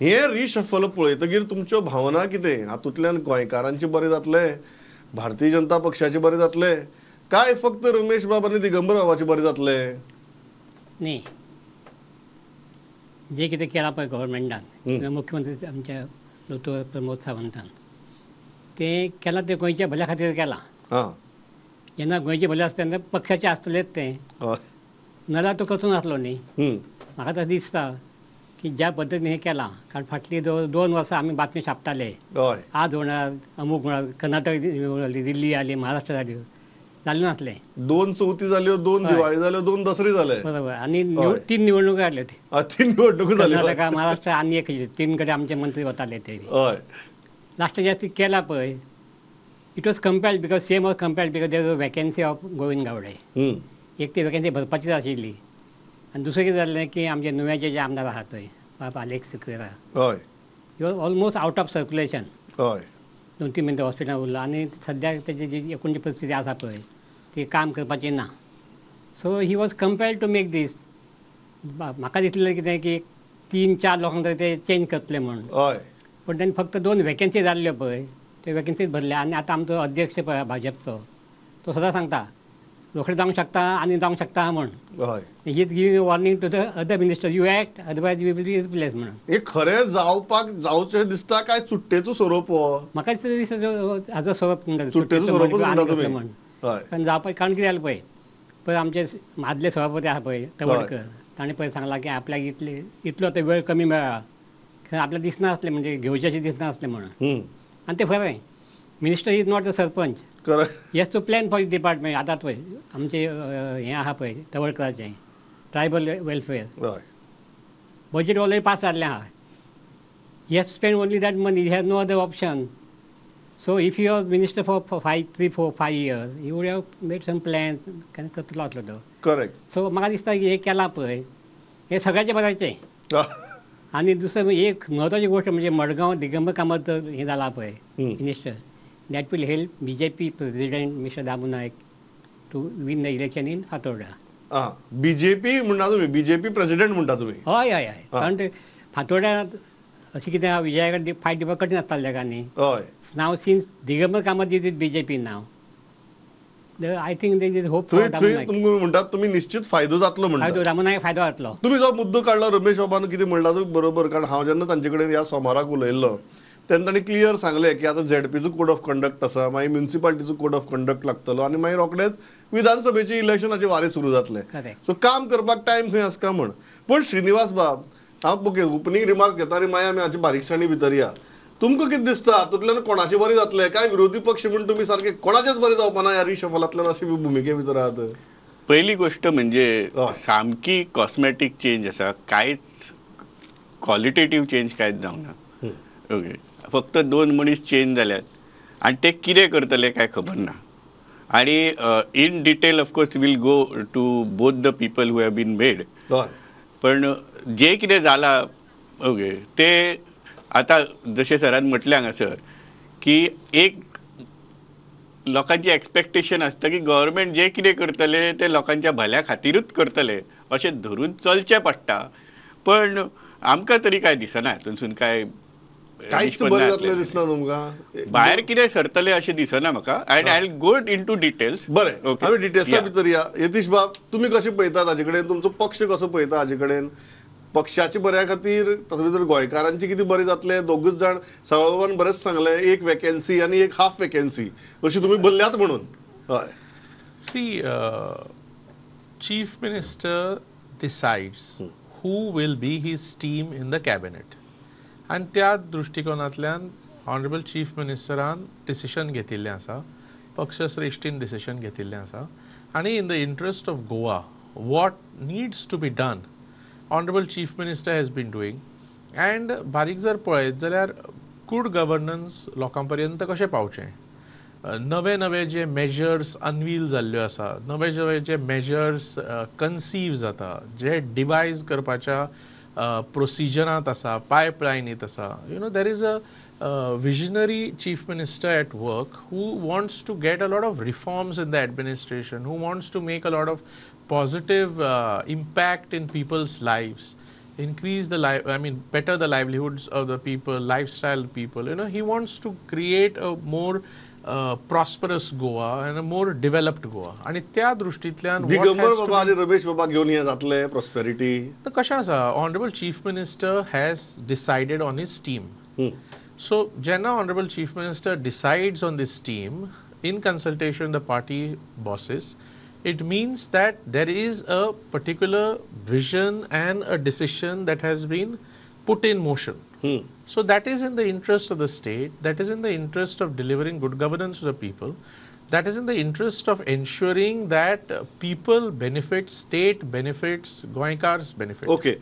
हे रिशफल पळयतगीर तुमच्यो भावना कितें? हातूंतल्यान गोंयकारांचें बरें जातलें, भारतीय जनता पक्षाचें बरें जातलें, काय फक्त रमेश बाब आनी दिगंबर बाबाचें बरें जातलें? न्ही, जे कितें केलां पळय गव्हर्मेंटान, मुख्यमंत्री आमच्या दोतोर प्रमोद सावंतान तें केलां, तें गोंयच्या भल्या खातीर केलां. जेन्ना गोंयचें भलें आसता तेन्ना पक्षाचें आसतलेंच तें, नाजाल्यार तो कसो नासलो न्ही. म्हाका तशें दिसता की ज्या पद्दतीन हें केलां, कारण फाटलीं 2 वर्सां आमी बातमी छापताले, आज होणार अमूक होणार, कर्नाटक जाली, दिल्ली आली, महाराष्ट्र जाली, जालें नासलें. 2 चवथी जाल्यो, 2 दिवाळी जाल्यो, 2 दसरे जाले. बरोबर. आनी 3 निवडणुको आसल्यो. 3 निवडणुको जाल्यो, कर्नाटका, महाराष्ट्र आनी एक 3 कडेन आमचे मंत्री वताले ते. लास्ट जे केलां पळय, it was compelled because CM was compelled because there was vacancy of Govind Gawde. एक ती वेकन्सी भरपाचीच आशिल्ली. आनी दुसरें कितें जालें की आमचे नुव्याचे जे आमदार आहात पळय, बाब Alex Sequeira, he was almost out of circulation. 2-3 म्हयने हॉस्पिटलान उरलो आनी सद्याक तेजी जी एकूण जी परिस्थिती आसा पळय ती काम करपाची ना. So he was compelled to make this. म्हाका दिसलें कितें की 3-4 लोकांक तरी ते चेंज करतले म्हूण, पूण तांणी फक्त 2 वेकन्सी जाल्ल्यो पळय त्यो वेकन्सीच भरल्या. आनी आतां आमचो अध्यक्ष पळय भाजपचो, तो सदां सांगता रोखडें जावंक शकता आनी जावंक शकता म्हूण. He is giving a warning to the other minister, you act otherwise you will be replace म्हणून. हे खरें जावपाक जावचें दिसता काय चुट्टेचो सोरोप? म्हाका दिसता हाजो सोरोप म्हणटा, चुट्टेचो सोरोप म्हणटा तुमी. कारण जावपाक, कारण कितें जालें पळय, पळय आमचे आदले सभापती आसा पळय तवडकर, ताणें पळय सांगलां की आपल्याक इतले इतलो आतां वेळ कमी मेळ्ळा, आपल्याक दिसनासलें, म्हणजे घेवचें अशें दिसनासलें म्हणून. आनी तें खरें, minister is not the sarpanch. Correct. He has to plan for department. आतां पळय आमचें हें आसा पळय तवडकराचें tribal welfare budget already pass जाल्लें आसा. He has spend only that money, he has no other option. So if he was minister for 5, 3, 4, 5 years he would have made some plans, करतलो आसलो तो. करेक्ट. सो म्हाका दिसता की हें केलां पळय हें सगळ्याचें बऱ्याचें. आनी दुसरें एक म्हत्वाची गोश्ट म्हणजे मडगांव दिगंबर कामत हें जालां पळय minister, that will help BJP president Mr. Damu Naik to win the election in Fatorda. BJP म्हणटा तुमी, बीजेपी प्रेसिडेंट म्हणटा तुमी? हय हय हय. कारण ते फातोर्ड्या अशें कितें विजया कडेन फायट दिवपाक कठीण आसतालें ताका न्ही. हय. Now since Digambar Kamat is with BJP now, I think there is hope. थंय थंय तुमकां म्हणटात तुमी निश्चित फायदो जातलो म्हणटा. फायदो दामू नायक फायदो जातलो. तुमी जो मुद्दो काडलो रमेश बाबान कितें म्हणला तो बरोबर, कारण हांव जेन्ना तांचे कडेन ह्या सोमाराक उलयल्लो तेन्ना तांणी क्लियर सांगलें की आतां झेडपीचो कोड ऑफ कंडक्ट आसा, मागीर म्युनिसिपालिटीचो कोड ऑफ कंडक्ट लागतलो आनी मागीर रोखडेच विधानसभेचे इलेक्शनाचे वारें सुरू जातलें. सो काम करपाक टायम खंय आसका म्हण. पूण श्रीनिवास बाब, हांव ओके ओपनींग रिमार्क घेता आनी मागीर आमी हाची बारीकसाणी भितर या. तुमकां कितें दिसता हातूंतल्यान कोणाचें बरें जातलें काय विरोधी पक्ष म्हूण तुमी सारके कोणाचेंच बरें जावपा ना ह्या रिशफलांतल्यान अशी भुमिके भितर आहात? पयली गोश्ट म्हणजे सामकी कॉस्मेटीक चेंज आसा, कांयच क्वॉलिटेटीव चेंज कांयच जावना. ओके, फक्त 2 मनीस चेंज जाल्यात आनी ते कितें करतले काय खबर ना. आनी in detail of course will go to both the people who have been made. पण जे कितें जालां ओके ते आतां जशें सरान म्हटलें हांगासर की एक लोकांची एक्सपेक्टेशन आसता की गव्हर्मेंट जें कितें करतलें तें लोकांच्या भल्या खातीरूच करतलें अशें धरून चलचें पडटा. पण आमकां तरी कांय दिसना हातूंतसून काय कांयच बरें जातलें दिसना तुमकां, भायर कितें सरतलें अशें दिसना म्हाका. And I will go into details. बरें, आमी डिटेल्सा भितर या. यतीश बाब, तुमी कशें पळयतात हाजे कडेन, तुमचो पक्ष कसो पळयता हाजे कडेन, पक्षाचे बऱ्या खातीर तातूंत भितर गोंयकारांचें कितें बरें जातलें? दोगूच जाण सगळ्या बरेंच सांगलें, एक वेकन्सी आनी एक हाफ वेकन्सी अशी तुमी भरल्यात म्हणून. हय. See, chief minister decides who will be his team in the cabinet. आनी त्या दृश्टिकोनांतल्यान ऑनरेबल चीफ मिनिस्टरान डिसिशन घेतिल्लें आसा, पक्षश्रेश्ठीन डिसिशन घेतिल्लें आसा. आनी in the interest of Goa what needs to be done honourable chief minister has been doing. And बारीक जर पळयत जाल्यार गुड गवर्नन्स लोकां पर्यंत कशें पावचें, नवे नवे जे मेजर्स अनवील जाल्ल्यो आसा, नवे नवे जे मेजर्स कन्सीव जाता, जे डिवायज करपाच्या प्रोसिजरांत आसा, पायपलायनीत आसा, you know there is a visionary chief minister at work who wants to get a lot of reforms in the administration, who wants to make a lot of positive impact in people's lives. increase the better the livelihoods of the people, lifestyle of people. You know, he wants to create a more prosperous Goa and a more developed Goa. आणि त्या दृष्टींतल्यान दिगंबर बाबा आणि रमेश बाबा घेवन हें जातलें prosperity. तर कशें आसा, honourable chief minister has decided on his team. So जेन्ना honourable chief minister decides on this team in consultation with the party bosses, it means that there is a particular vision and a decision that has been put in motion. So that is in the interest of the state, that is in the interest of delivering good governance to the people, that is in the interest of ensuring that people benefit, state benefits, Goenkars benefit. Okay.